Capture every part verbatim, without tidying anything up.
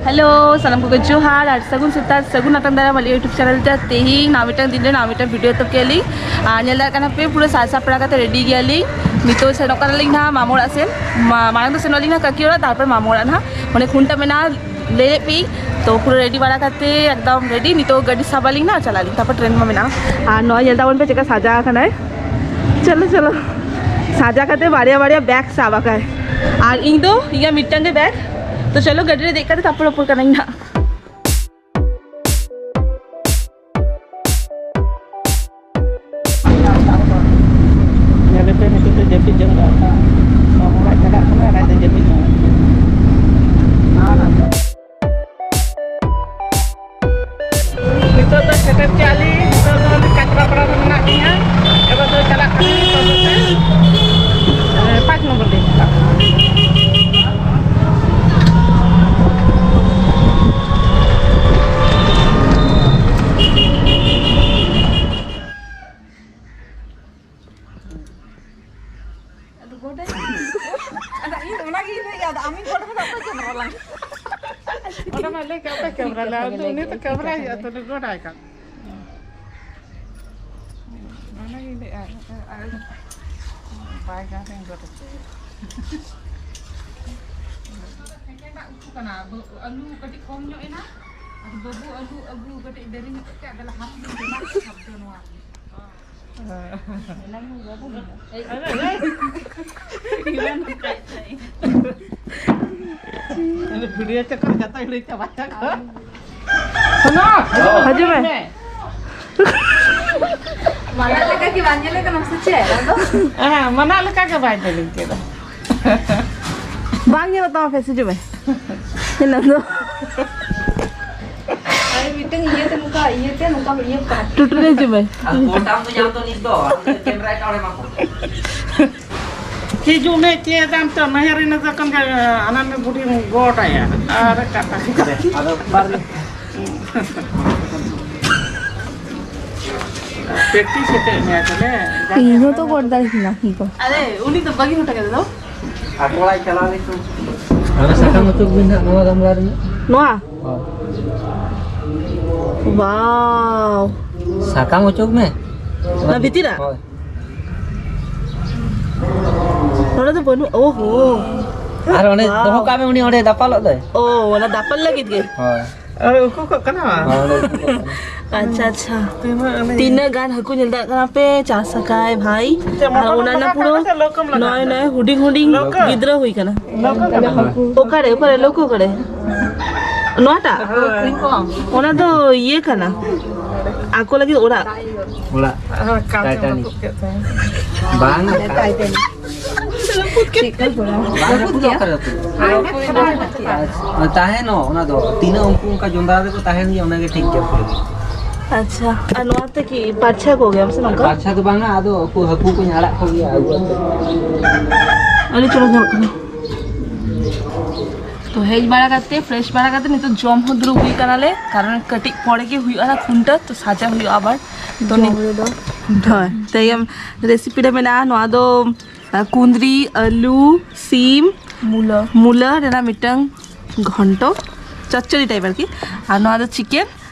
Hello, ᱥᱟᱱᱟᱢ ᱠᱚᱜᱮ ᱡᱚᱦᱟᱨ ᱟᱨ ᱥᱟᱹᱜᱩᱱ ᱥᱮᱛᱟᱜ, ᱥᱟᱹᱜᱩᱱ ᱟᱛᱟᱝ ᱫᱟᱨᱟᱢ ᱟᱞᱮ YouTube ᱪᱮᱱᱮᱞ ᱛᱮ᱾ ᱛᱮᱦᱮᱧ ᱱᱟᱣᱟ ᱢᱤᱫᱴᱟᱝ ᱫᱤᱱ ᱨᱮ ᱱᱟᱣᱟ ᱢᱤᱫᱴᱟᱝ ᱵᱷᱤᱰᱤᱭᱳ ᱮᱛᱚᱦᱚᱵ ᱠᱮᱫᱼᱟ ᱞᱤᱧ᱾ ᱟᱨ ᱧᱮᱞ ᱫᱟᱲᱮᱭᱟᱜ ᱠᱟᱱᱟ ᱯᱮ, ᱯᱩᱨᱟᱹ ᱥᱟᱡᱽ ᱥᱟᱯᱲᱟᱣ ᱠᱟᱛᱮ ᱨᱮᱰᱤ ᱜᱮᱭᱟᱞᱤᱧ᱾ ᱱᱤᱛᱚᱜ ᱥᱮᱱᱚᱜ ᱠᱟᱱᱟᱞᱤᱧ ᱱᱟᱦᱟᱜ ᱢᱟᱢᱚ ᱚᱲᱟᱜ ᱥᱮᱱ᱾ ᱢᱟ-, ᱢᱟᱲᱟᱝ ᱫᱚ ᱥᱮᱱᱚᱜ ᱟᱹᱞᱤᱧ ᱱᱟᱦᱟᱜ ᱠᱟᱹᱠᱤ ᱚᱲᱟᱜ, ᱛᱟᱨᱯᱚᱨ ᱢᱟᱢᱚ ᱚᱲᱟᱜ ᱱᱟᱦᱟᱜ᱾ ᱚᱸᱰᱮ ᱠᱷᱩᱱᱴᱟᱹᱣ ᱢᱮᱱᱟᱜᱼᱟ, ᱞᱟᱹᱭᱮᱫ ᱯᱮ᱾ ᱛᱚ ᱯᱩᱨᱟᱹ ᱨᱮᱰᱤ ᱵᱟᱲᱟ ᱠᱟᱛᱮ ᱮᱠᱫᱚᱢ ᱨᱮᱰᱤ, ᱱᱤᱛᱚᱜ ᱜᱟᱹᱰᱤ ᱥᱟᱵ ᱟᱹᱞᱤᱧ ᱱᱟᱦᱟᱜ, ᱪᱟᱞᱟᱜ ᱟᱹᱞᱤᱧ, ᱛᱟᱨᱯᱚᱨ ᱴᱨᱮᱱ ᱢᱟ ᱢᱮᱱᱟᱜᱼᱟ᱾ ᱟᱨ ᱱᱚᱜᱼᱚᱭ ᱧᱮᱞ ᱛᱟᱵᱚᱱ ᱯᱮ ᱪᱮᱫᱠᱟ ᱥᱟᱡᱟᱣ ᱟᱠᱟᱱᱟᱭ᱾ ᱪᱚᱞᱚ ᱪᱚᱞᱚ, ᱥᱟᱡᱟ ᱠᱟᱛᱮ ᱵᱟᱨᱭᱟ ᱵᱟᱨᱭᱟ ᱵᱮᱜᱽ ᱥᱟᱵ ᱟᱠᱟᱭ, ᱟᱨ ᱤᱧ ᱫᱚ ᱤᱧᱟᱹᱜ ᱢᱤᱫᱴᱟᱝ ᱜᱮ ᱵᱮᱜᱽ᱾ ᱛᱚ ᱪᱚᱞᱚ, ᱜᱟᱹᱰᱤ ᱨᱮ ᱫᱮᱡ ᱠᱟᱛᱮ ᱛᱟᱨᱯᱚᱨ ᱨᱚᱯᱚᱲ ᱠᱟᱱᱟᱧ ᱱᱟᱦᱟᱜ᱾ ᱧᱮᱞᱮ ᱯᱮ, ᱱᱤᱛᱚᱜ ᱫᱚ ᱡᱟᱹᱯᱤᱫ ᱡᱚᱝ ᱠᱟᱜᱼᱟ᱾ ᱵᱟᱹᱦᱩ ᱚᱲᱟᱜ ᱪᱟᱞᱟᱜ ᱠᱟᱱᱟ ᱟᱨ ᱟᱡ ᱫᱚ ᱡᱟᱹᱯᱤᱫ ᱡᱚᱝ ᱠᱟᱱᱟ᱾ ᱱᱤᱛᱚᱜ ᱫᱚ ᱥᱮᱴᱮᱨ ᱠᱮᱜᱼᱟ ᱞᱤᱧ, ᱱᱤᱛᱚᱜ ᱫᱚ ᱚᱱᱮ ᱠᱟᱪᱨᱟᱯᱟᱲᱟ ᱨᱮ ᱢᱮᱱᱟᱜ ᱞᱤᱧᱟ᱾ ᱮᱵᱟᱨ ᱫᱚ ᱪᱟᱞᱟᱜ ᱠᱟᱱᱟ ᱱᱤᱛᱚᱜ ᱫᱚ ᱥᱮ, ᱮ, ᱯᱟᱸᱪ ᱱᱚᱢᱵᱚᱨ ᱞᱤᱧ ᱪᱟᱞᱟᱜ ᱠᱟᱱᱟ᱾ ᱟᱫᱚ ᱜᱚᱰᱟᱭ ᱟᱫᱚ ᱤᱧ ᱚᱱᱟᱜᱤᱧ ᱞᱟᱹᱭᱮᱫᱼᱟ, ᱟᱫᱚ ᱟᱢᱤᱧ ᱜᱚᱰ ᱠᱟᱫᱟ, ᱚᱠᱚᱭ ᱠᱮᱢᱨᱟ ᱞᱟᱝ? ᱚᱸᱰᱮ ᱢᱟ ᱞᱟᱹᱭ ᱠᱮᱫ, ᱚᱠᱚᱭ ᱠᱮᱢᱨᱟ ᱞᱟᱝ? ᱟᱫᱚ ᱩᱱᱤ ᱫᱚ ᱠᱮᱢᱨᱟ ᱦᱩᱭᱩᱜᱼᱟ, ᱛᱚ ᱩᱱᱤ ᱜᱚᱰᱟᱭ ᱠᱟᱱ᱾ ᱚᱱᱟᱜᱤᱧ ᱞᱟᱹᱭᱮᱫᱼᱟ, ᱟᱨ ᱵᱟᱭ ᱜᱟᱱ ᱨᱮᱧ ᱜᱚᱰ ᱦᱚᱪᱚᱭᱟ᱾ ᱮᱠᱮᱱᱟᱜ ᱩᱛᱩ ᱠᱟᱱᱟ, ᱵᱟᱹ-, ᱟᱹᱞᱩ ᱠᱟᱹᱴᱤᱡ ᱠᱚᱢ ᱧᱚᱜ ᱮᱱᱟ᱾ ᱟᱫᱚ ᱵᱟᱹᱵᱩ ᱟᱹᱞᱩ ᱟᱹᱜᱩ ᱠᱟᱹᱴᱤᱡ ᱫᱮᱨᱤ ᱧᱚᱜ ᱠᱟᱛᱮ, ᱟᱫᱚ ᱞᱮ ᱦᱟᱯ ᱞᱤᱧ ᱵᱮᱱᱟᱣ ᱠᱮᱫᱟ, ᱦᱟᱯ ᱫᱚ ᱱᱚᱣᱟ᱾ ᱵᱷᱤᱰᱤᱭᱳ ᱪᱚᱠᱚᱨ ᱡᱚᱛᱚ ᱦᱤᱲᱤᱧ ᱪᱟᱵᱟ ᱠᱟᱜ ᱠᱚ᱾ ᱦᱤᱡᱩᱜ ᱢᱮ᱾ ᱢᱟᱱᱟ ᱞᱮᱠᱟ ᱠᱤ ᱵᱟᱝ ᱧᱮᱞᱚᱜ ᱠᱟᱱᱟ ᱥᱮ ᱪᱮᱫ? ᱟᱫᱚ ᱦᱮᱸ, ᱢᱟᱱᱟ ᱞᱮᱠᱟ ᱜᱮ ᱵᱟᱭ ᱧᱮᱞᱚᱜ ᱠᱟᱱᱟ᱾ ᱵᱟᱝ ᱧᱮᱞᱚᱜ ᱛᱟᱢᱟ ᱯᱷᱮᱥ, ᱦᱤᱡᱩᱜ ᱢᱮ᱾ ᱤᱱᱟᱹ ᱫᱚ ᱟᱨ ᱢᱤᱫᱴᱟᱝ ᱤᱭᱟᱹᱛᱮ ᱱᱚᱝᱠᱟ, ᱤᱭᱟᱹᱛᱮ ᱱᱚᱝᱠᱟ ᱤᱭᱟᱹ ᱠᱟᱜᱼᱟ᱾ ᱴᱩᱴᱩᱨᱤ ᱦᱤᱡᱩᱜ ᱢᱮ᱾ ᱟᱫᱚ ᱯᱷᱳᱱ ᱛᱟᱢ ᱫᱚ ᱧᱟᱢ ᱛᱚ ᱱᱤᱛ ᱫᱚ, ᱟᱢ ᱫᱚ ᱠᱮᱢᱨᱟ ᱮᱴᱟᱜ ᱦᱚᱲ ᱮᱢᱟ ᱠᱚ᱾ ᱦᱤᱡᱩᱜ ᱢᱮ, ᱪᱮᱫ ᱟᱢ ᱛᱚ ᱱᱟᱹᱭᱦᱟᱹᱨ ᱤᱱᱟᱹ ᱫᱚ ᱠᱷᱚᱱ ᱜᱮ ᱦᱟᱱᱟ ᱢᱤᱫ ᱵᱩᱰᱷᱤᱢ ᱜᱚᱰ ᱟᱭᱟ᱾ ᱟᱨ ᱠᱟᱴᱟ ᱟᱫᱚ ᱵᱟᱨ ᱯᱨᱮᱠᱴᱤᱥ ᱦᱚᱛᱮᱫ ᱢᱮᱭᱟ ᱛᱟᱦᱞᱮ᱾ ᱤᱧ ᱦᱚᱸ ᱛᱚ ᱜᱚᱰ ᱫᱟᱲᱮ ᱠᱤᱧᱟ ᱤᱧ ᱫᱚ᱾ ᱟᱨᱮ, ᱩᱱᱤ ᱫᱚ ᱵᱟᱹᱜᱤ ᱦᱚᱴᱚ ᱠᱟᱫᱟ ᱫᱚ᱾ ᱟᱠᱚ ᱚᱲᱟᱜ ᱪᱟᱞᱟᱣ ᱞᱮᱱ ᱠᱷᱟᱱ᱾ ᱚᱱᱟ ᱥᱟᱠᱟᱢ ᱩᱛᱩ ᱵᱤᱱ ᱦᱟᱸᱜ ᱱᱚᱣᱟ ᱜᱟᱢᱞᱟ ᱨᱮ᱾ ᱱᱚᱣᱟ? ᱦᱳᱭ᱾ ᱣᱟᱣ᱾ ᱥᱟᱠᱟᱢ ᱚᱪᱚᱜ ᱢᱮ᱾ ᱚᱱᱟ ᱵᱷᱤᱛᱤᱨᱟᱜ? ᱦᱳᱭ᱾ ᱱᱚᱰᱮ ᱫᱚ ᱵᱟᱹᱱᱩᱜ᱾ ᱳᱦᱳ᱾ ᱟᱨ ᱚᱸᱰᱮ ᱣᱟᱣ᱾ ᱫᱚᱦᱚ ᱠᱟᱜ ᱢᱮ, ᱩᱱᱤ ᱚᱸᱰᱮ ᱫᱟᱯᱟᱞᱚᱜ ᱫᱚᱭ᱾ ᱳ, ᱚᱱᱟ ᱫᱟᱯᱟᱞ ᱞᱟᱹᱜᱤᱫ ᱜᱮ? ᱦᱳᱭ᱾ ᱟᱨ ᱩᱠᱩ ᱠᱚᱜ ᱠᱟᱱᱟ? ᱦᱳᱭ, ᱚᱸᱰᱮ ᱩᱠᱩ ᱠᱚᱜ ᱠᱟᱱᱟ᱾ ᱟᱪᱪᱷᱟ, ᱟᱪᱪᱷᱟ᱾ ᱛᱤᱱᱟᱹᱜ ᱜᱟᱱ ᱦᱟᱹᱠᱩ ᱧᱮᱞ ᱫᱟᱲᱮᱭᱟᱜ ᱠᱟᱱᱟ ᱯᱮ, ᱪᱟᱥ ᱟᱠᱟᱭ ᱵᱷᱟᱭ᱾ ᱪᱮᱫ ᱟᱨ ᱢᱚᱴᱟ ᱚᱱᱟ ᱢᱚᱴᱟ ᱨᱮᱱᱟᱜ ᱯᱩᱨᱟᱹ ᱠᱟᱱᱟ ᱥᱮ ᱞᱟᱹᱣᱠᱟᱹᱢ ᱞᱟᱜᱟᱣ ᱱᱚᱜᱼᱚᱭ, ᱠᱟᱫᱟ? ᱱᱚᱜᱼᱚᱭ ᱦᱩᱰᱤᱧ ᱦᱩᱰᱤᱧ ᱞᱟᱹᱣᱠᱟᱹ? ᱜᱤᱫᱽᱨᱟᱹ ᱦᱩᱭ ᱠᱟᱱᱟ᱾ ᱞᱟᱹᱣᱠᱟᱹ ᱠᱟᱱᱟ? ᱚᱠᱟᱨᱮ, ᱚᱠᱟᱨᱮ ᱞᱟᱹᱣᱠᱟᱹ ᱚᱠᱟᱨᱮ? ᱱᱚᱣᱟᱴᱟᱜ? ᱦᱳᱭ᱾ ᱚᱱᱟ ᱫᱚ ᱤᱭᱟᱹ ᱠᱟᱱᱟ, ᱟᱠᱚ ᱞᱟᱹᱜᱤᱫ ᱚᱲᱟᱜ᱾ ᱚᱲᱟᱜ᱾ ᱟᱨ ᱠᱟᱸᱪ ᱮᱢ Titanic᱾ ᱨᱟᱹᱯᱩᱫ ᱠᱮᱫ ᱛᱟᱭᱟ᱾ ᱵᱟᱝ᱾ ᱵᱟᱝ ᱨᱟᱹᱯᱩᱫᱚᱜ, ᱚᱠᱟᱨᱮ ᱨᱟᱹᱯᱩᱫᱚᱜ? ᱛᱟᱦᱮᱱᱚᱜ ᱚᱱᱟ ᱫᱚ, ᱛᱤᱱᱟᱹᱜ ᱩᱱᱠᱩ ᱚᱱᱠᱟ ᱡᱚᱸᱫᱽᱨᱟ ᱨᱮᱠᱚ ᱛᱟᱦᱮᱱ ᱜᱮᱭᱟ, ᱚᱱᱟᱜᱮ ᱴᱷᱤᱠ ᱜᱮᱭᱟ ᱩᱱᱠᱩ ᱞᱟᱹᱜᱤᱫ᱾ ᱟᱪᱪᱷᱟ, ᱟᱨ ᱱᱚᱣᱟ ᱛᱮ ᱠᱤ ᱯᱟᱨᱪᱷᱟ ᱠᱚ ᱜᱮᱭᱟᱢ ᱥᱮ ᱱᱚᱝᱠᱟ? ᱯᱟᱨᱪᱷᱟ ᱫᱚ ᱵᱟᱝᱟ, ᱟᱫᱚ ᱩᱱᱠᱩ ᱦᱟᱹᱠᱩ ᱠᱚᱧ ᱟᱲᱟᱜ ᱠᱚᱜᱮᱭᱟ ᱟᱹᱜᱩ ᱠᱟᱛᱮ᱾ ᱟᱹᱰᱤ ᱪᱚᱨᱚᱠ ᱧᱮᱞᱚᱜ ᱠᱟᱱᱟ᱾ ᱛᱚ ᱦᱮᱡ ᱵᱟᱲᱟ ᱠᱟᱛᱮ, ᱯᱷᱨᱮᱥ ᱵᱟᱲᱟ ᱠᱟᱛᱮ ᱱᱤᱛᱚᱜ ᱡᱚᱢ ᱦᱚᱸ ᱫᱩᱲᱩᱵ ᱦᱩᱭ ᱠᱟᱱᱟᱞᱮ, ᱠᱟᱨᱚᱱ ᱠᱟᱹᱴᱤᱡ ᱯᱚᱨᱮ ᱜᱮ ᱦᱩᱭᱩᱜᱼᱟ ᱠᱷᱩᱱᱴᱟᱹᱣ, ᱛᱚ ᱥᱟᱡᱟᱣ ᱦᱩᱭᱩᱜᱼᱟ ᱟᱵᱟᱨ᱾ ᱛᱚ ᱡᱚᱢ ᱱᱤᱛ-, ᱨᱮᱫᱚ ᱦᱳᱭ, ᱛᱮᱦᱮᱧ ᱨᱮᱥᱤᱯᱤ ᱨᱮ ᱢᱮᱱᱟᱜᱼᱟ ᱱᱚᱣᱟ ᱫᱚ, ᱟᱨ ᱠᱩᱸᱫᱽᱨᱤ, ᱟᱹᱞᱩ, ᱥᱤᱢ, ᱢᱩᱞᱟᱹ᱾ ᱢᱩᱞᱟᱹ ᱨᱮᱱᱟᱜ ᱢᱤᱫᱴᱟᱝ ᱜᱷᱚᱱᱴᱚ, ᱪᱚᱪᱪᱚᱲᱤ type ᱟᱨᱠᱤ᱾ ᱟᱨ ᱱᱚᱣᱟ ᱫᱚ chicken,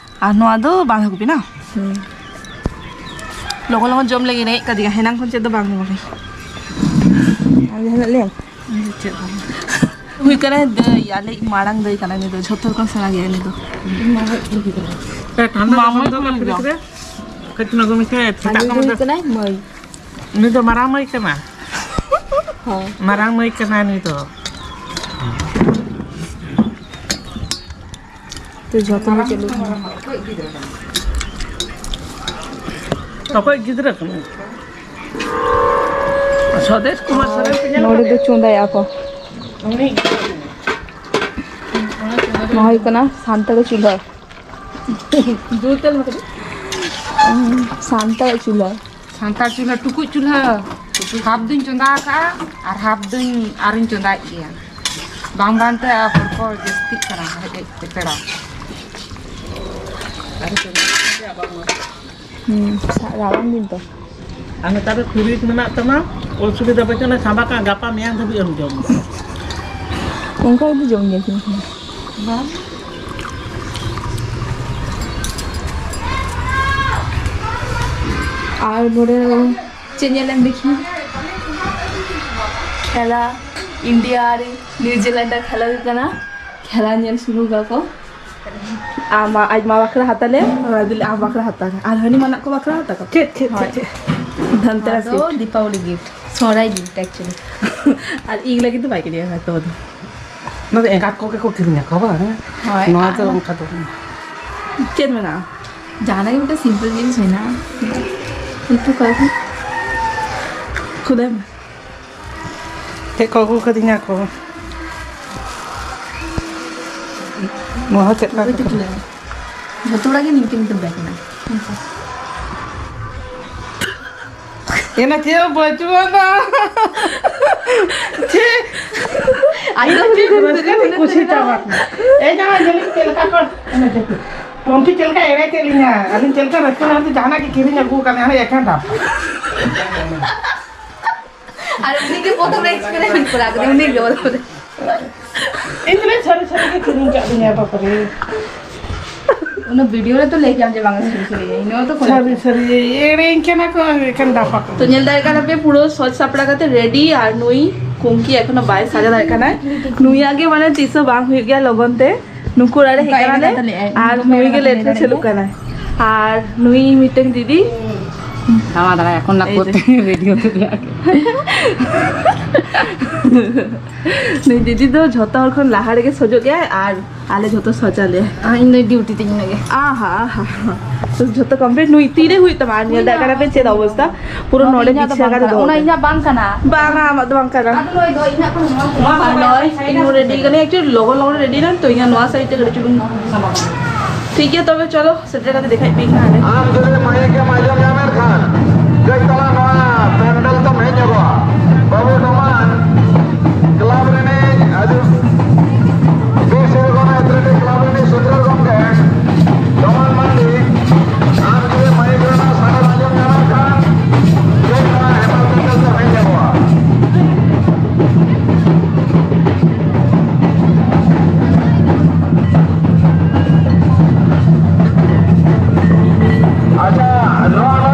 ᱟᱨ ᱱᱚᱣᱟ ᱫᱚ ᱵᱟᱸᱫᱷᱟᱠᱚᱯᱤ ᱱᱟ? ᱦᱩᱸ᱾ ᱞᱚᱜᱚᱱ ᱞᱚᱜᱚᱱ ᱡᱚᱢ ᱞᱟᱹᱜᱤᱫ ᱨᱮᱸᱜᱮᱡ ᱠᱟᱫᱤᱧᱟ, ᱦᱮᱱᱟᱝ ᱠᱷᱚᱱ ᱪᱮᱫ ᱫᱚ ᱵᱟᱝ ᱡᱚᱢ ᱠᱟᱹᱧ᱾ ᱟᱨ ᱡᱟᱦᱟᱱᱟᱜ ᱞᱟᱹᱭᱟᱢ? ᱪᱮᱫ ᱦᱚᱸ ᱵᱟᱝ᱾ ᱦᱩᱭ ᱠᱟᱱᱟᱭ ᱫᱟᱹᱭ, ᱟᱞᱮᱭᱤᱡ ᱢᱟᱲᱟᱝ ᱫᱟᱹᱭ ᱠᱟᱱᱟᱭ ᱱᱩᱭ ᱫᱚ, ᱡᱷᱚᱛᱚ ᱦᱚᱲ ᱠᱷᱚᱱ ᱥᱮᱬᱟ ᱜᱮᱭᱟᱭ ᱱᱩᱭ ᱫᱚ᱾ ᱮ, ᱴᱷᱟᱱᱰᱟ ᱢᱟᱢᱟᱭ ᱡᱚᱠᱷᱚᱱ ᱫᱚ ᱠᱩᱲᱤ ᱜᱤᱫᱽᱨᱟᱹ᱾ ᱠᱟᱹᱴᱤᱡ ᱪᱩᱞᱩᱝ ᱜᱚᱢᱤ ᱥᱮ, ᱟᱨ ᱥᱮᱛᱟᱜ ᱱᱩᱭ ᱫᱚ ᱠᱷᱚᱱ ᱦᱩᱭᱩᱜ ᱫᱚ ᱠᱟᱱᱟᱭ ᱢᱟᱹᱭ᱾ ᱩᱱᱤ ᱫᱚ ᱢᱟᱨᱟᱝ ᱢᱟᱹᱭ ᱠᱟᱱᱟ᱾ ᱦᱚᱸ᱾ ᱢᱟᱨᱟᱝ ᱢᱟᱹᱭ ᱠᱟᱱᱟᱭ ᱱᱩᱭ ᱫᱚ᱾ ᱛᱚ ᱡᱚᱛᱱᱚ ᱪᱟᱹᱞᱩᱜ ᱠᱟᱱᱟ᱾ ᱚᱠᱚᱭ ᱜᱤᱫᱽᱨᱟᱹ ᱠᱟᱱᱟᱭ? ᱥᱚᱫᱮᱥ ᱠᱩᱢᱟᱨ ᱥᱚᱨᱮᱱ ᱯᱮ ᱧᱮᱞ ᱱᱚᱰᱮ ᱫᱚ ᱠᱟᱫᱮᱭᱟ? ᱪᱚᱸᱫᱟᱭᱟ ᱠᱚ᱾ ᱩᱱᱤ ᱱᱚᱣᱟ ᱦᱩᱭᱩᱜ ᱠᱟᱱᱟ ᱥᱟᱱᱛᱟᱲ ᱪᱩᱞᱦᱟᱹ᱾ ᱡᱳᱨ ᱛᱮ ᱞᱟᱹᱭ ᱢᱮ ᱠᱟᱹᱴᱤᱡ᱾ ᱥᱟᱱᱛᱟᱲ ᱪᱩᱞᱦᱟᱹ᱾ ᱥᱟᱱᱛᱟᱲ ᱪᱩᱞᱦᱟᱹ, ᱴᱩᱠᱩᱡ ᱪᱩᱞᱦᱟᱹ᱾ ᱦᱟᱯ ᱫᱩᱧ ᱪᱚᱸᱫᱟ ᱟᱠᱟᱫᱼᱟ ᱟᱨ ᱦᱟᱯ ᱫᱩᱧ ᱟᱨᱤᱧ ᱪᱚᱸᱫᱟᱭᱮᱫ ᱜᱮᱭᱟ᱾ ᱵᱟᱝ ᱵᱟᱝᱛᱮ ᱦᱚᱲ ᱠᱚ ᱡᱟᱹᱥᱛᱤᱜ ᱠᱟᱱᱟ ᱦᱮᱡ ᱦᱮᱡ ᱛᱮ ᱯᱮᱲᱟ᱾ ᱦᱩᱸ, ᱨᱟᱵᱟᱝ ᱫᱤᱱ ᱛᱚ᱾ ᱟᱨ ᱱᱮᱛᱟᱨ ᱫᱚ ᱯᱷᱨᱤᱡᱽ ᱢᱮᱱᱟᱜ ᱛᱟᱢᱟ, ᱚᱥᱩᱵᱤᱫᱷᱟ ᱵᱟᱹᱪᱩᱜᱼᱟ, ᱥᱟᱸᱵᱟ ᱠᱟᱜ, ᱜᱟᱯᱟ ᱢᱮᱭᱟᱝ ᱫᱷᱟᱹᱵᱤᱡ ᱮᱢ ᱡᱚᱢ ᱫᱟ᱾ ᱚᱱᱠᱟ ᱜᱮ ᱡᱚᱢ ᱜᱮᱭᱟ ᱠᱤᱱᱛᱩ᱾ ᱵᱟᱝ᱾ ᱟᱨ ᱱᱚᱰᱮ ᱪᱮᱫ ᱧᱮᱞᱮᱢ ᱫᱮᱠᱷᱤ? ᱠᱷᱮᱞᱟ, ᱤᱱᱰᱤᱭᱟ ᱟᱨ ᱱᱤᱭᱩᱡᱤᱞᱮᱱᱰ ᱟᱜ ᱠᱷᱮᱞᱟ ᱦᱩᱭᱩᱜ ᱠᱟᱱᱟ᱾ ᱠᱷᱮᱞᱟ ᱧᱮᱞ ᱥᱩᱨᱩ ᱠᱟᱜᱼᱟ ᱠᱚ᱾ ᱟᱢ, ᱟᱡ ᱢᱟ ᱵᱟᱠᱷᱨᱟ ᱦᱟᱛᱟᱣ ᱞᱮ, ᱚᱱᱟ ᱫᱤᱞᱮ ᱟᱢ ᱵᱟᱠᱷᱨᱟ ᱦᱟᱛᱟᱣ ᱞᱮ᱾ ᱟᱨ ᱦᱟᱹᱱᱤ ᱢᱟᱱᱟ ᱠᱚ ᱵᱟᱠᱷᱨᱟ ᱦᱟᱛᱟᱣ ᱠᱟᱜ᱾ ᱪᱮᱫ, ᱪᱮᱫ, ᱦᱳᱭ᱾ ᱪᱮᱫ, ᱪᱮᱫ? ᱫᱷᱟᱱᱛᱮᱨᱟᱥ ᱟᱫᱚ gift᱾ ᱫᱤᱯᱟᱵᱚᱞᱤ gift, ᱥᱚᱦᱨᱟᱭ gift actually᱾ ᱟᱨ ᱤᱧ ᱞᱟᱹᱜᱤᱫ ᱫᱚ ᱵᱟᱭ ᱠᱤᱨᱤᱧ ᱟᱠᱟᱫ ᱛᱚ᱾ ᱚᱱᱟ ᱫᱚ ᱮᱸᱜᱟᱛ ᱠᱚᱜᱮ ᱠᱚ ᱠᱤᱨᱤᱧ ᱟᱠᱚᱣᱟ, ᱵᱟᱝ? ᱦᱳᱭ, ᱱᱚᱣᱟ ᱫᱚ ᱟᱨ ᱚᱱᱠᱟ ᱫᱚ ᱵᱟᱝ᱾ ᱪᱮᱫ ᱢᱮᱱᱟᱜᱼᱟ? ᱡᱟᱦᱟᱱᱟᱜ ᱜᱮ ᱢᱤᱫᱴᱮᱱ simple ᱡᱤᱱᱤᱥ ᱢᱮᱱᱟᱜᱼᱟ᱾ ᱩᱛᱩ ᱠᱚ ᱟᱹᱜᱩ᱾ ᱠᱷᱩᱫᱟᱹᱭ ᱢᱮ᱾ ᱪᱮᱫ ᱠᱚ ᱟᱹᱜᱩ ᱠᱟᱫᱤᱧᱟ ᱠᱚ? ᱱᱚᱣᱟ ᱦᱚᱸ ᱪᱮᱫ ᱞᱮᱠᱟ ᱵᱟᱹᱧ ᱠᱟᱛᱮ? ᱛᱩᱞᱟᱹᱣᱟ᱾ ᱡᱚᱛᱚ ᱦᱚᱲᱟᱜ ᱜᱮ ᱱᱤᱝᱠᱟᱹ ᱱᱤᱝᱠᱟᱹ bag ᱢᱮᱱᱟᱜᱼᱟ᱾ ᱮᱱᱟ ᱪᱮᱫ ᱦᱚᱸ ᱵᱟᱹᱪᱩᱜ ᱟᱱᱟ᱾ ᱪᱮᱫ? ᱟᱭᱳ ᱪᱮᱫ ᱨᱟᱹᱥᱠᱟᱹ ᱛᱮ ᱠᱩᱥᱤ ᱪᱟᱵᱟ ᱠᱟᱱᱟ᱾ ᱮᱭ ᱡᱟᱦᱟᱸ ᱧᱮᱞᱤᱧ ᱪᱮᱫ ᱞᱮᱠᱟ ᱠᱚ, ᱚᱱᱮ ᱪᱮᱫ ᱠᱚ, ᱯᱚᱢᱯᱤ ᱪᱮᱫ ᱞᱮᱠᱟᱭ ᱮᱲᱮ ᱠᱮᱫ ᱞᱤᱧᱟ᱾ ᱟᱹᱞᱤᱧ ᱪᱮᱫ ᱞᱮᱠᱟ ᱨᱟᱹᱥᱠᱟᱹ ᱞᱟᱦᱟ ᱛᱮ ᱡᱟᱦᱟᱱᱟᱜ ᱜᱮ ᱠᱤᱨᱤᱧ ᱟᱹᱜᱩ ᱟᱠᱟᱫ ᱞᱤᱧ, ᱦᱟᱱᱮ ᱮᱠᱷᱮᱱ ᱰᱟᱵ᱾ ᱟᱨ ᱩᱱᱤ ᱜᱮ ᱯᱨᱚᱛᱷᱚᱢ ᱨᱮ experiment ᱠᱚᱨᱟᱣ ᱠᱮᱫᱟ, ᱩᱱᱤ ᱜᱮ ᱵᱚᱞᱮ᱾ ᱤᱧ ᱫᱚ ᱥᱟᱹᱨᱤ ᱥᱟᱹᱨᱤ ᱜᱮ ᱠᱤᱨᱤᱧ ᱠᱟᱜ ᱞᱤᱧᱟ, ᱵᱟᱯᱨᱮ᱾ ᱚᱱᱟ video ᱨᱮ ᱛᱚ ᱞᱟᱹᱭ ᱠᱮᱫᱟᱢ ᱡᱮ ᱵᱟᱝ ᱥᱟᱹᱨᱤ ᱥᱟᱹᱨᱤ ᱜᱮ, ᱤᱧ ᱦᱚᱸ ᱛᱚ ᱠᱚᱞᱮ ᱥᱟᱹᱨᱤ ᱥᱟᱹᱨᱤ ᱮᱲᱮᱧ ᱠᱟᱱᱟ ᱠᱚ, ᱮᱠᱷᱮᱱ ᱰᱟᱵ ᱟᱠᱚ᱾ ᱛᱚ ᱧᱮᱞ ᱫᱟᱲᱮᱭᱟᱜ ᱠᱟᱱᱟ ᱯᱮ ᱯᱩᱨᱟᱹ ᱥᱚᱡᱽ ᱥᱟᱯᱲᱟᱣ ᱠᱟᱛᱮ ready, ᱟᱨ ᱱᱩᱭ ᱠᱩᱝᱠᱤ ᱮᱠᱷᱚᱱᱳ ᱵᱟᱭ ᱥᱟᱡᱟᱣ ᱫᱟᱲᱮᱭᱟᱜ ᱠᱟᱱᱟᱭ᱾ ᱱᱩᱭᱟᱜ ᱜᱮ ᱢᱟᱱᱮ ᱛᱤᱥ ᱦᱚᱸ ᱵᱟᱝ ᱦᱩᱭᱩᱜ ᱜᱮᱭᱟ ᱞᱚᱜᱚᱱ ᱛᱮ᱾ ᱱᱩᱠᱩ ᱚᱲᱟᱜ ᱨᱮ ᱦᱮᱡ ᱚᱱᱠᱟ ᱠᱟᱱᱟ ᱮᱲᱮ ᱞᱮ, ᱠᱟᱛᱷᱟ ᱞᱟᱹᱭ ᱟᱭ, ᱟᱨ ᱫᱚᱢᱮ ᱱᱩᱭ ᱮᱲᱮ ᱜᱮ ᱠᱟᱛᱷᱟ ᱞᱟᱹᱭ ᱞᱮᱴ ᱨᱮ ᱫᱟᱲᱮᱭᱟᱜ ᱪᱟᱹᱞᱩᱜ ᱜᱮᱭᱟ᱾ ᱠᱟᱱᱟᱭ᱾ ᱟᱨ ᱱᱩᱭ ᱢᱤᱫᱴᱮᱱ ᱫᱤᱫᱤ, ᱱᱟᱣᱟ ᱫᱟᱨᱟ ᱮᱠᱷᱚᱱ ᱱᱟ ᱮᱭ ᱡᱮ᱾ ᱠᱚᱛᱮ ᱵᱷᱤᱰᱤᱭᱳ ᱛᱮ ᱞᱟᱜ᱾ ᱱᱩᱭ ᱫᱤᱫᱤ ᱫᱚ ᱡᱷᱚᱛᱚ ᱦᱚᱲ ᱠᱷᱚᱱ ᱞᱟᱦᱟ ᱨᱮᱜᱮ ᱥᱚᱡᱚᱜ ᱜᱮᱭᱟᱭ ᱟᱨ ᱟᱞᱮ ᱡᱷᱚᱛᱚ ᱥᱚᱡᱟ ᱞᱮ᱾ ᱟᱨ ᱤᱧ ᱫᱚ ᱰᱤᱭᱩᱴᱤ ᱛᱤᱧ ᱤᱱᱟᱹᱜᱮ᱾ ᱟᱦᱟ, ᱟᱦᱟ᱾ ᱛᱚ ᱡᱷᱚᱛᱚ complete ᱱᱩᱭ ᱛᱤᱨᱮ ᱦᱩᱭᱩᱜ ᱛᱟᱢᱟ? ᱟᱨ ᱧᱮᱞ ᱫᱟᱲᱮᱭᱟᱜ ᱠᱟᱱᱟ ᱯᱮ ᱪᱮᱫ ᱚᱵᱚᱥᱛᱟ? ᱯᱩᱨᱟᱹ ᱱᱚᱣᱟ ᱫᱚ ᱱᱚᱰᱮ ᱤᱧᱟᱹᱜ ᱫᱚ ᱵᱤᱪᱷᱟᱹ ᱵᱟᱝ ᱠᱟᱛᱮ ᱠᱟᱱᱟ, ᱫᱚᱦᱚ ᱚᱱᱟ ᱠᱟᱫᱟ᱾ ᱤᱧᱟᱹᱜ ᱵᱟᱝ ᱠᱟᱱᱟ᱾ ᱵᱟᱝᱟ, ᱟᱢᱟᱜ ᱫᱚ ᱵᱟᱝ ᱠᱟᱱᱟ᱾ ᱟᱫᱚ ᱱᱩᱭ ᱫᱚ ᱤᱧᱟᱹᱜ ᱠᱟᱱᱟ, ᱱᱚᱣᱟ ᱫᱚ ᱟᱨ ᱵᱟᱝ ᱱᱚᱜᱼᱚᱭ ᱠᱟᱱᱟ᱾ ᱤᱧ ᱦᱚᱸ ᱨᱮᱰᱤ ᱠᱟᱹᱱᱟᱹᱧ, actually ᱞᱚᱜᱚᱱ ᱞᱚᱜᱚᱱ ᱨᱮᱰᱤ ᱱᱟᱹᱧ, ᱛᱚ ᱤᱧᱟᱹᱜ ᱱᱚᱣᱟ ᱥᱟᱭᱤᱰ ᱨᱮ ᱠᱟᱹᱴᱤᱡ ᱪᱩᱞᱩᱝ ᱥᱟᱢᱟᱝ ᱠᱟᱱᱟ᱾ ᱴᱷᱤᱠ ᱜᱮᱭᱟ, ᱛᱚᱵᱮ ᱪᱚᱞᱚ ᱥᱮᱴᱮᱨ ᱠᱟᱛᱮ ᱫᱮᱠᱷᱟᱭ ᱯᱮ ᱦᱟᱸᱜ ᱟᱞᱮ᱾ ᱟᱢ ᱡᱩᱫᱤ ᱢᱟᱭᱤᱠ ᱮᱢ ᱟᱸᱡᱚᱢ ᱧᱟᱢᱮᱫ ᱠᱷᱟᱱ, ᱠᱟᱹᱡ ᱛᱟᱞᱟᱝ ᱱᱚᱣᱟ ᱯᱮᱱᱰᱮᱞ ᱫᱚᱢ ᱦᱮᱡ ᱧᱚᱜᱚᱜᱼᱟ᱾ ᱵᱟᱹᱵᱩ ᱰᱚᱢᱟᱱ ᱠᱞᱟᱵᱽ ᱨᱤᱱᱤᱡ ᱟᱹᱰᱤ ᱵᱤᱨ ᱥᱤᱫᱷᱩ ᱠᱟᱹᱱᱦᱩ ᱮᱛᱷᱞᱮᱴᱤᱠ ᱠᱞᱟᱵᱽ ᱨᱤᱱᱤᱡ ᱥᱩᱛᱨᱮᱛ ᱜᱚᱢᱠᱮ ᱰᱚᱢᱟᱱ ᱢᱟᱱᱰᱤ, ᱟᱢ ᱡᱩᱫᱤ ᱢᱟᱭᱤᱠ ᱨᱮᱱᱟᱜ ᱥᱟᱰᱮᱢ ᱟᱸᱡᱚᱢ ᱧᱟᱢᱮᱫ ᱠᱷᱟᱱ, ᱠᱟᱹᱡ ᱛᱟᱞᱟᱝ ᱦᱮᱢᱟᱞ ᱯᱮᱱᱰᱮᱞ ᱫᱚᱢ ᱦᱮᱡ ᱧᱚᱜᱚᱜᱼᱟ᱾ ᱟᱪᱪᱷᱟ, ᱱᱚᱣᱟ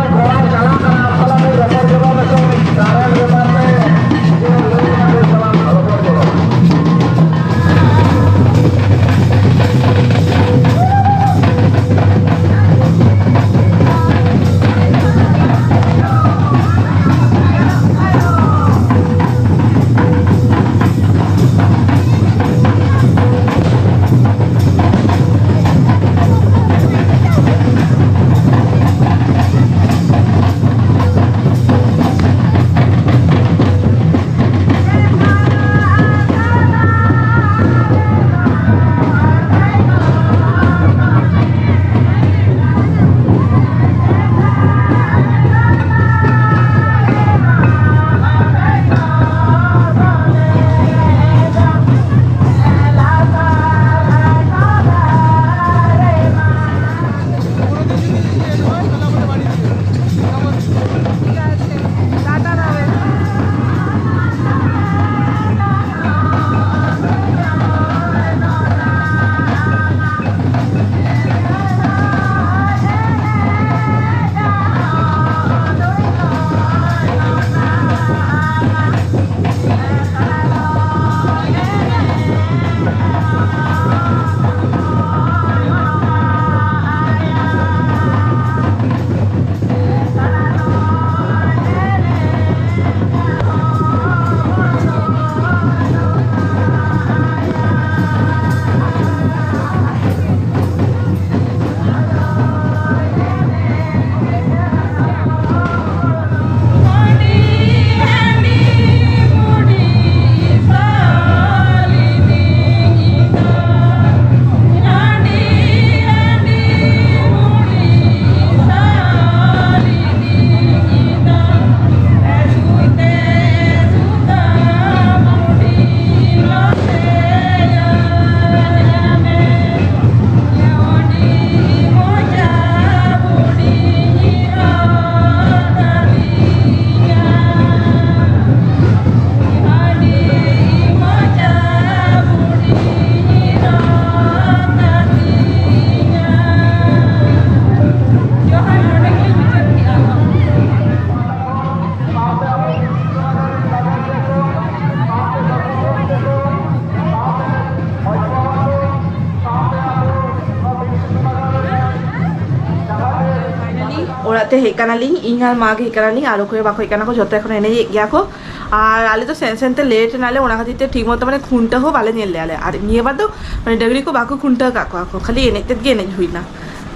ᱦᱮᱡ ᱠᱟᱱᱟᱞᱤᱧ, ᱤᱧ ᱟᱨ ᱢᱟ ᱜᱮ ᱦᱮᱡ ᱠᱟᱱᱟᱞᱤᱧ, ᱟᱨ ᱚᱠᱚᱭ ᱵᱟᱠᱚ ᱦᱮᱡ ᱠᱟᱱᱟ ᱠᱚ, ᱡᱷᱚᱛᱚ ᱮᱠᱷᱚᱱ ᱮᱱᱮᱡᱮᱫ ᱜᱮᱭᱟ ᱠᱚ᱾ ᱟᱨ ᱟᱞᱮ ᱫᱚ ᱥᱮᱱ ᱥᱮᱱ ᱛᱮ ᱞᱮᱴ ᱮᱱᱟᱞᱮ, ᱚᱱᱟ ᱠᱷᱟᱹᱛᱤᱨ ᱛᱮ ᱴᱷᱤᱠ ᱢᱚᱛᱚ ᱢᱟᱱᱮ ᱠᱷᱩᱱᱴᱟᱹᱣ ᱦᱚᱸ ᱵᱟᱞᱮ ᱧᱮᱞ ᱞᱮᱜᱼᱟ ᱞᱮ᱾ ᱟᱨ ᱱᱤᱭᱟᱹ ᱵᱟᱨ ᱫᱚ ᱢᱟᱱᱮ ᱰᱟᱹᱝᱨᱤ ᱠᱚ ᱵᱟᱠᱚ ᱠᱷᱩᱱᱴᱟᱹᱣ ᱟᱠᱟᱫ ᱠᱚᱣᱟ ᱠᱚ, ᱠᱷᱟᱹᱞᱤ ᱮᱱᱮᱡ ᱛᱮᱫ ᱜᱮ ᱮᱱᱮᱡ ᱦᱩᱭᱱᱟ᱾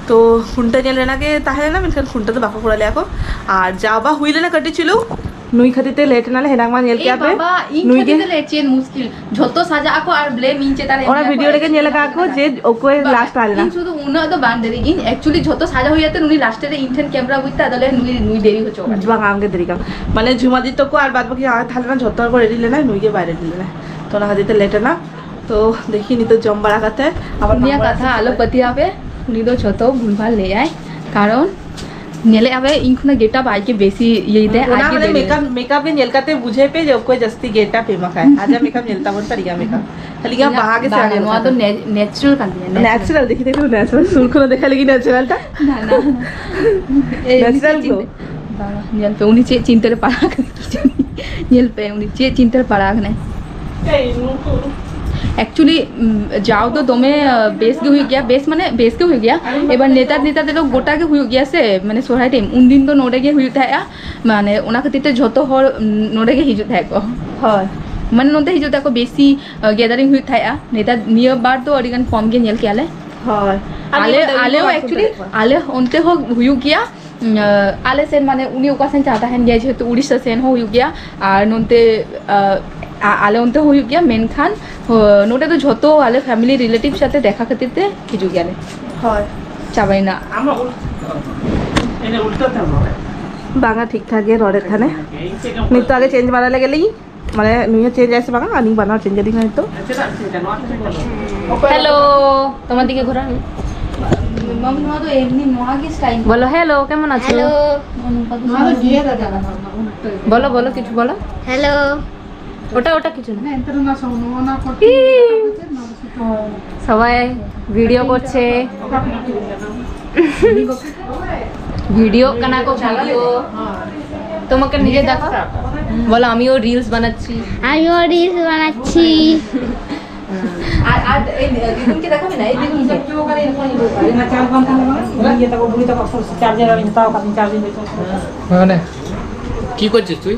ᱛᱚ ᱠᱷᱩᱱᱴᱟᱹᱣ ᱧᱮᱞ ᱨᱮᱱᱟᱜ ᱜᱮ ᱛᱟᱦᱮᱸ ᱞᱮᱱᱟ, ᱢᱮᱱᱠᱷᱟᱱ ᱠᱷᱩᱱᱴᱟᱹᱣ ᱫᱚ ᱵᱟᱠᱚ ᱠᱚᱨᱟᱣ ᱞᱮᱜᱼᱟ ᱠᱚ᱾ ᱟᱨ ᱡᱟᱣ ᱵᱟ ᱦᱩᱭ ᱞᱮᱱᱟ ᱠᱟᱹᱴᱤᱡ ᱪᱩᱞᱩᱝ, ᱱᱩᱭ ᱠᱷᱟᱹᱛᱤᱨ ᱛᱮ ᱞᱮᱴ ᱮᱱᱟᱞᱮ, ᱦᱮᱱᱟᱝ ᱢᱟ ᱧᱮᱞ ᱮ ᱠᱮᱜᱼᱟ ᱯᱮ᱾ ᱵᱟᱵᱟ, ᱤᱧ ᱱᱩᱭ ᱠᱷᱟᱹᱛᱤᱨ ᱜᱮ ᱛᱮ ᱞᱮᱴ, ᱪᱮᱫ ᱢᱩᱥᱠᱤᱞ? ᱡᱷᱚᱛᱚ ᱥᱟᱡᱟᱜ ᱟᱠᱚ ᱟᱨ blame ᱤᱧ ᱪᱮᱛᱟᱱ ᱨᱮ ᱮᱢ ᱚᱱᱟ ᱜᱮᱭᱟ ᱠᱚ, ᱵᱷᱤᱰᱤᱭᱳ ᱨᱮᱜᱮ actually ᱧᱮᱞ ᱟᱠᱟᱫ ᱠᱚ ᱵᱟᱝ᱾ ᱡᱮ ᱚᱠᱚᱭ ᱵᱟᱝ, ᱞᱟᱥᱴ ᱛᱟᱦᱮᱸ ᱞᱮᱱᱟ᱾ ᱤᱧ ᱥᱩᱫᱷᱩ ᱩᱱᱟᱹᱜ ᱫᱚ ᱵᱟᱝ ᱫᱟᱲᱮᱭᱟᱜ ᱜᱤᱧ, actually ᱡᱷᱚᱛᱚ ᱥᱟᱡᱟ ᱦᱩᱭ ᱟᱛᱮ ᱱᱩᱭ ᱞᱟᱥᱴ ᱨᱮ ᱤᱧ ᱴᱷᱮᱱ ᱠᱮᱢᱮᱨᱟ ᱟᱹᱜᱩᱭ ᱛᱮ ᱟᱫᱚ ᱞᱟᱹᱭᱟ ᱱᱩᱭ, ᱱᱩᱭ ᱫᱮᱨᱤ ᱦᱚᱪᱚ ᱠᱟᱫᱤᱧ᱾ ᱵᱟᱝ, ᱟᱢ ᱜᱮ ᱫᱮᱨᱤ ᱠᱟᱢ᱾ ᱢᱟᱱᱮ ᱡᱷᱩᱢᱟᱫᱤ ᱛᱟᱠᱚ ᱟᱨ ᱵᱟᱫ ᱵᱟᱹᱠᱤ ᱡᱟᱦᱟᱸᱭ ᱛᱟᱦᱮᱸ ᱞᱮᱱᱟ ᱡᱷᱚᱛᱚ ᱦᱚᱲ ᱠᱚ ᱨᱮᱰᱤ ᱞᱮᱱᱟ, ᱱᱩᱭ ᱜᱮ ᱵᱟᱭ ᱨᱮᱰᱤ ᱞᱮᱱᱟ᱾ ᱛᱚ ᱚᱱᱟ ᱠᱷᱟᱹᱛᱤᱨ ᱛᱮ ᱞᱮᱴ ᱮᱱᱟ᱾ ᱛᱚ ᱫᱮᱠᱷᱤ ᱱᱤᱛᱚᱜ ᱡᱚᱢ ᱵᱟᱲᱟ ᱠᱟᱛᱮ ᱟᱵᱟᱨ ᱩᱱᱤᱭᱟᱜ ᱠᱟᱛᱷᱟ ᱟᱞᱚ ᱯᱟᱹᱛᱭᱟᱹᱣ ᱯᱮ, ᱩᱱᱤ ᱫᱚ ᱡᱷᱚᱛᱚ ᱵᱷᱩᱞᱵᱷᱟᱞ ᱞᱟᱹᱭᱟᱭ, ᱠᱟᱨᱚᱱ ᱧᱮᱞᱮᱜᱼᱟ ᱯᱮ ᱤᱧ ᱠᱷᱚᱱᱟᱜ ᱜᱮᱴᱟᱯ ᱟᱡ ᱜᱮ ᱵᱮᱥᱤ ᱤᱭᱟᱹᱭ ᱛᱟᱭ, ᱚᱱᱟ ᱟᱡ ᱜᱮ ᱢᱟᱱᱮ ᱵᱮᱥᱤ᱾ ᱢᱮᱠᱟᱯ, ᱢᱮᱠᱟᱯ ᱜᱮ ᱧᱮᱞ ᱠᱟᱛᱮ ᱵᱩᱡᱷᱟᱹᱣ ᱯᱮ ᱡᱮ ᱚᱠᱚᱭ ᱡᱟᱹᱥᱛᱤ ᱜᱮᱴᱟᱯ ᱮᱢᱟ ᱠᱟᱭ᱾ ᱟᱡᱟᱜ ᱢᱮᱠᱟᱯ ᱧᱮᱞ ᱛᱟᱵᱚᱱ ᱯᱮ, ᱟᱹᱰᱤ ᱜᱟᱱ ᱢᱮᱠᱟᱯ᱾ ᱠᱷᱟᱹᱞᱤ ᱜᱮ ᱤᱧᱟᱹᱜ ᱵᱟᱦᱟ ᱜᱮ ᱵᱟᱝ, ᱥᱮᱬᱟ ᱧᱮᱞᱚᱜ ᱱᱚᱣᱟ ᱫᱚ ᱠᱟᱱᱟ᱾ ᱱᱮ-, natural ᱠᱟᱱ ᱛᱤᱧᱟ, natural᱾ Natural, ᱫᱮᱠᱷᱤ ᱫᱮᱠᱷᱤ natural ᱴᱟ᱾ ᱱᱟ, ᱱᱟ, ᱱᱟ᱾ ᱮ, ᱩᱱᱤ natural ᱪᱮᱫ glow᱾ ᱪᱤᱱᱛᱟᱹ-, ᱵᱟᱵᱟ, ᱧᱮᱞ ᱯᱮ, ᱩᱱᱤ ᱪᱮᱫ ᱪᱤᱱᱛᱟᱹ ᱨᱮ ᱯᱟᱲᱟᱣ ᱠᱟᱱᱟᱭ ᱠᱤ ᱡᱟᱹᱱᱤ᱾ ᱧᱮᱞ ᱯᱮ, ᱩᱱᱤ ᱪᱮᱫ ᱪᱤᱱᱛᱟᱹ ᱨᱮ ᱯᱟᱲᱟᱣ ᱠᱟᱱᱟᱭ᱾ Actually, ᱩᱢ, ᱡᱟᱣ ᱫᱚ ᱫᱚᱢᱮ, ᱟ, ᱵᱮᱥ ᱜᱮ ᱦᱩᱭᱩᱜ ᱜᱮᱭᱟ, ᱵᱮᱥ ᱢᱟᱱᱮ ᱵᱮᱥ ᱜᱮ ᱦᱩᱭᱩᱜ ᱜᱮᱭᱟ᱾ ᱮᱵᱟᱨ ᱱᱮᱛᱟᱨ, ᱱᱮᱛᱟᱨ ᱫᱚ ᱜᱚᱴᱟ ᱜᱮ ᱦᱩᱭᱩᱜ ᱜᱮᱭᱟ ᱥᱮ, ᱢᱟᱱᱮ ᱥᱚᱨᱦᱟᱭ time᱾ ᱩᱱᱫᱤᱱ ᱫᱚ ᱱᱚᱰᱮ ᱜᱮ ᱦᱩᱭᱩᱜ ᱛᱟᱦᱮᱸᱜᱼᱟ, ᱢᱟᱱᱮ ᱚᱱᱟ ᱠᱷᱟᱹᱛᱤᱨ ᱛᱮ ᱡᱷᱚᱛᱚ ᱦᱚᱲ, ᱩᱢ, ᱱᱚᱰᱮ ᱜᱮ ᱦᱤᱡᱩᱜ ᱛᱟᱦᱮᱸᱜ ᱠᱚ᱾ ᱦᱳᱭ᱾ ᱢᱟᱱᱮ ᱱᱚᱛᱮ ᱦᱤᱡᱩᱜ ᱛᱟᱦᱮᱸᱜ ᱠᱚ, ᱵᱮᱥᱤ, ᱟ, gathering ᱦᱩᱭᱩᱜ ᱛᱟᱦᱮᱸᱜᱼᱟ᱾ ᱱᱮᱛᱟᱨ ᱱᱤᱭᱟᱹ ᱵᱟᱨ ᱫᱚ ᱟᱹᱰᱤ ᱜᱟᱱ ᱠᱚᱢ ᱜᱮ ᱧᱮᱞ ᱠᱮᱜᱼᱟ ᱞᱮ᱾ ᱦᱳᱭ᱾ ᱟᱞᱮ, ᱟᱞᱮ ᱦᱚᱸ ᱫᱟᱹᱭ ᱟᱞᱮ ᱦᱚᱸ ᱠᱚ actually, ᱟᱹᱥᱩᱞ ᱠᱟᱜ ᱠᱚᱣᱟ᱾ ᱟᱞᱮ ᱚᱱᱛᱮ ᱦᱚᱸ ᱦᱩᱭᱩᱜ ᱜᱮᱭᱟ᱾ ᱩᱸ, ᱟᱞᱮ ᱥᱮᱱ ᱢᱟᱱᱮ ᱩᱱᱤ ᱚᱠᱟ ᱥᱮᱱ ᱪᱟ ᱛᱟᱦᱮᱱ ᱜᱮᱭᱟ, ᱡᱮᱦᱮᱛᱩ ᱩᱲᱤᱥᱥᱟ ᱥᱮᱱ ᱦᱚᱸ ᱦᱩᱭᱩᱜ ᱜᱮᱭᱟ, ᱟᱨ ᱱᱚᱱᱛᱮ, ᱟ, ᱟ-, ᱟᱞᱮ ᱚᱱᱛᱮ ᱦᱚᱸ ᱦᱩᱭᱩᱜ ᱜᱮᱭᱟ, ᱢᱮᱱᱠᱷᱟᱱ, ᱦᱚ-, ᱱᱚᱰᱮ ᱫᱚ ᱡᱷᱚᱛᱚ ᱟᱞᱮ family relatives ᱥᱟᱛᱮ ᱫᱮᱠᱷᱟ ᱠᱷᱟᱹᱛᱤᱨ ᱛᱮ ᱦᱤᱡᱩᱜ ᱜᱮᱭᱟᱞᱮ᱾ ᱦᱳᱭ᱾ ᱪᱟᱵᱟᱭᱮᱱᱟ᱾ ᱵᱟᱝᱟ, ᱴᱷᱤᱠ ᱴᱷᱟᱠ ᱜᱮ ᱨᱚᱲᱮᱫ ᱛᱟᱦᱮᱱᱮ᱾ ᱱᱤᱛᱚᱜ ᱟᱜᱮ change ᱵᱟᱲᱟ ᱞᱮᱜᱮ ᱞᱤᱧ᱾ ᱢᱟᱱᱮ ᱱᱩᱭ ᱦᱚᱸ change ᱟᱭ ᱥᱮ ᱵᱟᱝᱟ, ᱟᱹᱞᱤᱧ ᱵᱟᱱᱟ ᱦᱚᱲ change ᱟᱹᱞᱤᱧ ᱱᱤᱛᱚᱜ᱾ ᱦᱮᱞᱳ, ᱛᱚᱢᱟᱨ ᱫᱤᱠᱮ ᱜᱷᱳᱨᱟ ᱦᱩᱭᱩᱜ᱾ ᱢᱟᱢ, ᱱᱚᱣᱟ ᱫᱚ ᱮᱢᱱᱤ ᱱᱚᱣᱟ ᱜᱮ style᱾ ᱵᱚᱞᱚ, ᱦᱮᱞᱳ, ᱠᱮᱢᱚᱱ ᱟᱪᱷᱳ? ᱦᱮᱞᱳ᱾ ᱱᱚᱣᱟ ᱫᱚ ᱜᱮᱫ ᱟᱠᱟᱱᱟ᱾ ᱵᱚᱞᱚ, ᱵᱚᱞᱚ, ᱠᱤᱪᱷᱩ ᱵᱚᱞᱚ᱾ ᱦᱮᱞᱳ᱾ ওটা, ওটা কিছু না। হ্যাঁ, এনতে না শোনো, না করতে। ই। সবাই ভিডিও করছে। ভিডিও কানা কো ভিডিও। তোমাকে নিজে দেখাও। বলো, আমিও রিলস বানাচ্ছি। আমিও রিলস বানাচ্ছি। ᱟᱨ, ᱟᱨ ᱮᱭ ᱫᱤᱫᱩᱱ ᱪᱮᱫ ᱞᱮᱠᱟ ᱢᱮᱱᱟᱭᱟ? ᱮᱭ ᱫᱤᱫᱩᱱ ᱪᱮᱫ ᱪᱚ ᱠᱟᱱᱟᱭ, ᱱᱚᱜᱼᱚᱭ ᱤᱧ ᱵᱟᱵᱟ᱾ ᱚᱱᱟ ᱪᱟᱨᱡᱽ ᱵᱟᱝ ᱛᱟᱦᱮᱸ ᱞᱮᱱᱟ, ᱤᱭᱟᱹ ᱛᱟᱠᱚ ᱵᱩᱲᱦᱤ ᱛᱟᱠᱚ ᱥᱩᱨ ᱪᱟᱨᱡᱟᱨ ᱟᱨ ᱤᱧ ᱦᱟᱛᱟᱣ ᱟᱠᱟᱫ ᱛᱤᱧ, ᱪᱟᱨᱡᱽ ᱤᱧ ᱵᱟᱹᱭᱥᱟᱹᱣ ᱠᱟᱫᱟ᱾ ᱢᱟᱱᱮ, ᱠᱤ ᱠᱚ ᱪᱮᱥᱴᱩᱭ?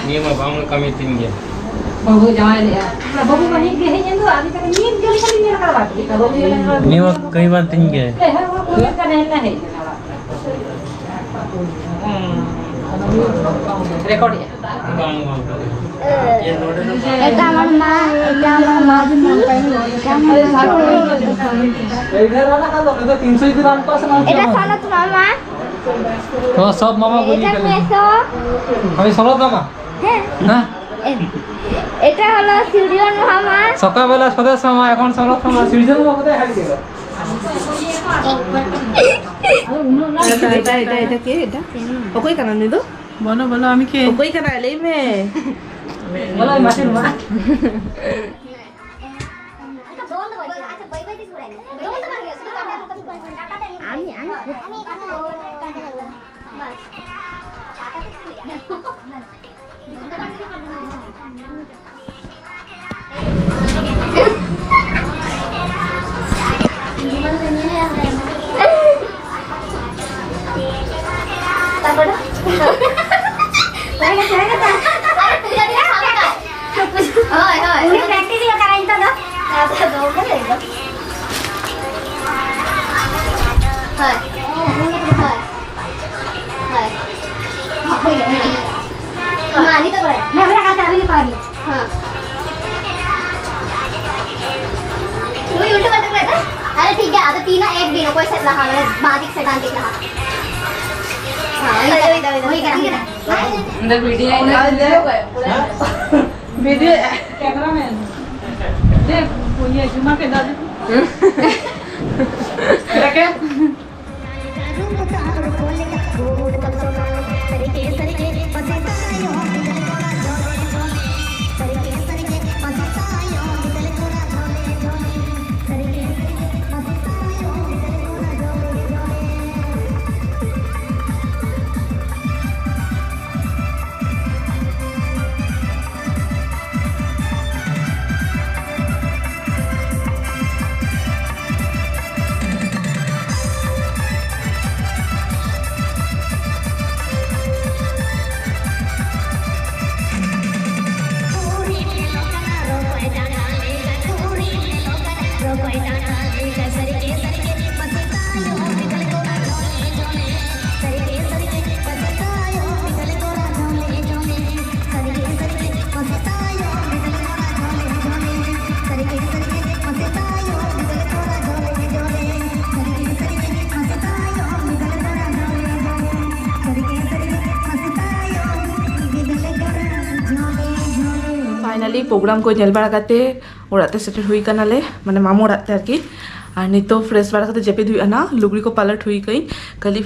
ᱱᱤᱭᱟᱹ ᱢᱟ ᱵᱟᱝ ᱠᱟᱹᱢᱤ ᱛᱤᱧ ᱜᱮ᱾ ᱵᱟᱹᱵᱩ ᱡᱟᱶᱟᱭ ᱞᱮᱜᱼᱟ᱾ ᱵᱟᱹᱵᱩ ᱢᱟ ᱱᱤᱛ ᱜᱮ ᱦᱮᱡ ᱮᱱ ᱫᱚ, ᱟᱨ ᱱᱤᱛ ᱜᱮ ᱞᱮᱠᱷᱟᱱ ᱤᱧ ᱧᱮᱞ ᱟᱠᱟᱫᱟ, ᱵᱟᱨ ᱯᱮ ᱴᱤᱠᱟ ᱵᱟᱹᱵᱩ ᱧᱮᱞ ᱟᱠᱟᱫᱟ᱾ ᱱᱤᱭᱟᱹ ᱢᱟ ᱠᱟᱹᱢᱤ ᱵᱟᱝ ᱛᱤᱧ ᱜᱮ᱾ ᱦᱮᱸ, ᱦᱮᱸ, ᱦᱮᱡ ᱮᱱᱟ ᱚᱲᱟᱜ ᱨᱮ᱾ ᱨᱮᱠᱚᱨᱰ ᱮᱫᱼᱟ᱾ ᱵᱟᱝ, ᱵᱟᱝ᱾ ᱮᱴᱟᱜ ᱦᱚᱲ ᱢᱟ, ᱮᱴᱟᱜ ᱦᱚᱲ ᱢᱟ, ᱮᱴᱟᱜ ᱦᱚᱲ ᱢᱟ᱾ ᱮᱴᱟᱜ ᱥᱚᱱᱚᱛ ᱢᱟᱢᱟ᱾ ᱛᱚ ᱥᱚᱵ ᱢᱟᱢᱟ ᱵᱚᱞᱤ ᱮᱴᱟᱜ ᱠᱟᱱᱟ᱾ ᱢᱮᱥᱚ᱾ আমি সনৎ মামা। হ্যাঁ। হ্যাঁ? এ-, এটা হলো সিরিয়ন মামা। সকালবেলা স্বদেশ মামা, এখন সনৎ মামা, সিরিয়ন মামা কোথায় হারিয়ে গেল? এটা, এটা, এটা, এটা কে এটা? অকই কানা নিদু? বলো, বলো, আমি কে? অকই কানা, লেই মে। বলো, আমি মাসির মা। আমি, আমি ᱦᱳᱭ, ᱦᱳᱭ᱾ ᱩᱱᱤ ᱯᱨᱮᱠᱴᱤᱥ ᱦᱩᱭᱩᱜ ᱠᱟᱱᱟ ᱱᱤᱛᱚᱜ ᱫᱚ᱾ ᱦᱳᱭ᱾ ᱦᱳᱭ᱾ ᱢᱟ, ᱱᱤᱛᱚᱜ ᱠᱚᱨᱮ᱾ ᱦᱮᱸ, ᱢᱮᱱᱟᱜ ᱠᱟᱜ ᱛᱟᱵᱤᱱᱟ, ᱯᱟᱨᱚᱢ᱾ ᱦᱮᱸ᱾ ᱱᱩᱭ ᱩᱞᱴᱟᱹ ᱯᱟᱞᱴᱟ ᱠᱚᱨᱮ ᱫᱚ? ᱟᱨᱮ, ᱴᱷᱤᱠ ᱜᱮᱭᱟ, ᱟᱫᱚ ᱛᱤᱱ ᱟᱜ ᱮᱠ ᱫᱤᱱ, ᱚᱠᱚᱭ ᱥᱮᱫ ᱞᱟᱦᱟ, ᱢᱟᱱᱮ ᱵᱟᱸ ᱫᱤᱠ ᱥᱮ ᱰᱟᱱ ᱫᱤᱠ ᱞᱟᱦᱟ? ᱦᱮᱸ, ᱦᱩᱭ ᱠᱟᱱᱟ, ᱦᱩᱭ ᱠᱟᱱᱟ, ᱦᱩᱭ ᱠᱟᱱᱟ᱾ ᱚᱸᱰᱮ ᱵᱷᱤᱰᱤᱭᱳ ᱵᱷᱤᱰᱤᱭᱳ᱾ ᱠᱮᱢᱮᱨᱟᱢᱮᱱ᱾ ᱫᱮᱠᱷ, ᱤᱭᱟᱹ, ᱡᱩᱢᱟ ᱯᱮ ᱫᱟᱫᱩ᱾ ᱮᱴᱟᱜᱮ? ᱯᱷᱟᱭᱱᱟᱞᱤ ᱯᱨᱳᱜᱨᱟᱢ ᱠᱚ ᱧᱮᱞ ᱵᱟᱲᱟ ᱠᱟᱛᱮ ᱚᱲᱟᱜ ᱛᱮ ᱥᱮᱴᱮᱨ ᱦᱩᱭ ᱠᱟᱱᱟᱞᱮ, ᱢᱟᱱᱮ ᱢᱟᱢᱩ ᱚᱲᱟᱜ ᱛᱮ ᱟᱨᱠᱤ᱾ ᱟᱨ ᱱᱤᱛᱚᱜ ᱯᱷᱨᱮᱥ ᱵᱟᱲᱟ ᱠᱟᱛᱮ ᱡᱟᱹᱯᱤᱫ ᱦᱩᱭᱩᱜᱼᱟ ᱱᱟ, ᱞᱩᱜᱽᱲᱤ ᱠᱚ ᱯᱟᱞᱚᱴ ᱦᱩᱭ ᱠᱟᱹᱧ, ᱠᱷᱟᱹᱞᱤ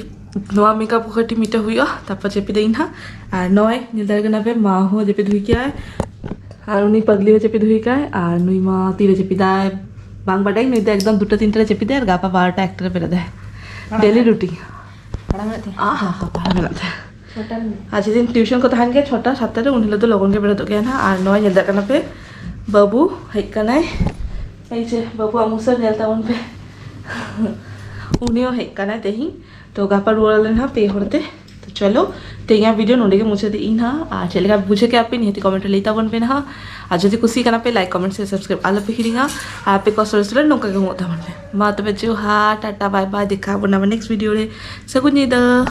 ᱱᱚᱣᱟ ᱢᱮᱠᱟᱯ ᱠᱚ ᱠᱟᱹᱴᱤᱡ ᱢᱤᱴᱟᱹ ᱦᱩᱭᱩᱜᱼᱟ, ᱛᱟᱨᱯᱚᱨ ᱡᱟᱹᱯᱤᱫᱟᱹᱧ ᱱᱟᱦᱟᱜ᱾ ᱟᱨ ᱱᱚᱜᱼᱚᱭ ᱧᱮᱞ ᱫᱟᱲᱮ ᱠᱟᱱᱟ ᱯᱮ, ᱢᱟ ᱦᱚᱸ ᱡᱟᱹᱯᱤᱫ ᱦᱩᱭ ᱠᱮᱜᱼᱟᱭ, ᱟᱨ ᱩᱱᱤ ᱯᱟᱜᱽᱞᱤ ᱦᱚᱸ ᱡᱟᱹᱯᱤᱫ ᱦᱩᱭ ᱠᱟᱭ, ᱟᱨ ᱱᱩᱭ ᱢᱟ ᱛᱤᱨᱮ ᱡᱟᱹᱯᱤᱫᱟᱭ ᱵᱟᱝ ᱵᱟᱰᱟᱭ, ᱱᱩᱭ ᱫᱚ ᱮᱠᱫᱚᱢ ᱫᱩᱴᱟ ᱛᱤᱱᱴᱟ ᱨᱮ ᱡᱟᱹᱯᱤᱫᱟᱭ ᱟᱨ ᱜᱟᱯᱟ ᱵᱟᱨᱚᱴᱟ ᱮᱠᱴᱟ ᱨᱮ ᱵᱮᱨᱮᱫᱟᱭ᱾ Daily routine. ᱯᱟᱲᱦᱟᱣ ᱢᱮᱱᱟᱜ ᱛᱤᱧᱟ᱾ ᱟᱦᱟ ᱦᱟ, ᱯᱟᱲᱦᱟᱣ ᱢᱮᱱᱟᱜ ᱛᱟᱭᱟ᱾ ᱪᱷᱚᱴᱟ ᱨᱮ᱾ ᱟᱨ ᱡᱮᱫᱤᱱ ᱴᱤᱭᱩᱥᱚᱱ ᱠᱚ ᱛᱟᱦᱮᱱ ᱜᱮᱭᱟ ᱪᱷᱚᱴᱟ ᱥᱟᱛᱴᱟ ᱨᱮ, ᱩᱱ ᱦᱤᱞᱳᱜ ᱫᱚ ᱞᱚᱜᱚᱱ ᱜᱮ ᱵᱮᱨᱮᱫᱚᱜ ᱜᱮᱭᱟ ᱱᱟᱦᱟᱜ᱾ ᱟᱨ ᱱᱚᱜᱼᱚᱭ ᱧᱮᱞ ᱫᱟᱲᱮᱭᱟᱜ ᱠᱟᱱᱟ ᱯᱮ, ᱵᱟᱹᱵᱩ ᱦᱮᱡ ᱠᱟᱱᱟᱭ᱾ ᱮᱭ ᱡᱮ ᱵᱟᱹᱵᱩᱣᱟᱜ ᱢᱩᱥᱟᱹᱨ ᱧᱮᱞ ᱛᱟᱵᱚᱱ ᱯᱮ᱾ ᱩᱱᱤ ᱦᱚᱸ ᱦᱮᱡ ᱠᱟᱱᱟᱭ ᱛᱮᱦᱮᱧ᱾ ᱛᱚ ᱜᱟᱯᱟ ᱨᱩᱣᱟᱹᱲ ᱟᱞᱮ ᱱᱟᱦᱟᱜ ᱯᱮ ᱦᱚᱲ ᱛᱮ᱾ ᱛᱚ ᱪᱚᱞᱚ, ᱛᱮᱦᱮᱧᱟᱜ ᱵᱷᱤᱰᱤᱭᱳ ᱱᱚᱸᱰᱮ ᱜᱮ ᱢᱩᱪᱟᱹᱫ ᱮᱫ ᱤᱧ ᱱᱟᱦᱟᱜ᱾ ᱟᱨ ᱪᱮᱫ ᱞᱮᱠᱟ ᱵᱩᱡᱷᱟᱹᱣ ᱠᱮᱜᱼᱟ ᱯᱮ, ᱱᱤᱦᱟᱹᱛ ᱠᱚᱢᱮᱱᱴ ᱨᱮ ᱞᱟᱹᱭ ᱛᱟᱵᱚᱱ ᱯᱮ ᱱᱟᱦᱟᱜ᱾ ᱟᱨ ᱡᱩᱫᱤ ᱠᱩᱥᱤ ᱠᱟᱱᱟ ᱯᱮ, ᱞᱟᱭᱤᱠ, ᱠᱚᱢᱮᱱᱴ, ᱥᱮ ᱥᱟᱵᱥᱠᱨᱟᱭᱤᱵ ᱟᱞᱚ ᱯᱮ ᱦᱤᱲᱤᱧᱟ᱾ ᱟᱨ ᱟᱯᱮ ᱠᱚᱣᱟᱜ ᱥᱚᱨᱮᱥ ᱨᱮ ᱱᱚᱝᱠᱟ ᱜᱮ ᱮᱢᱚᱜ ᱛᱟᱵᱚᱱ ᱯᱮ᱾ ᱢᱟ ᱛᱚᱵᱮ ᱡᱚᱦᱟᱨ, ᱴᱟᱴᱟ, ᱵᱟᱭ ᱵᱟᱭ, ᱫᱮᱠᱷᱟ ᱟᱵᱚᱱ ᱟᱵᱟᱨ ᱱᱮᱠᱥᱴ ᱵᱷᱤᱰᱤᱭᱳ ᱨᱮ᱾ ᱥᱟᱹᱜᱩᱱ ᱧᱤᱫᱟᱹ᱾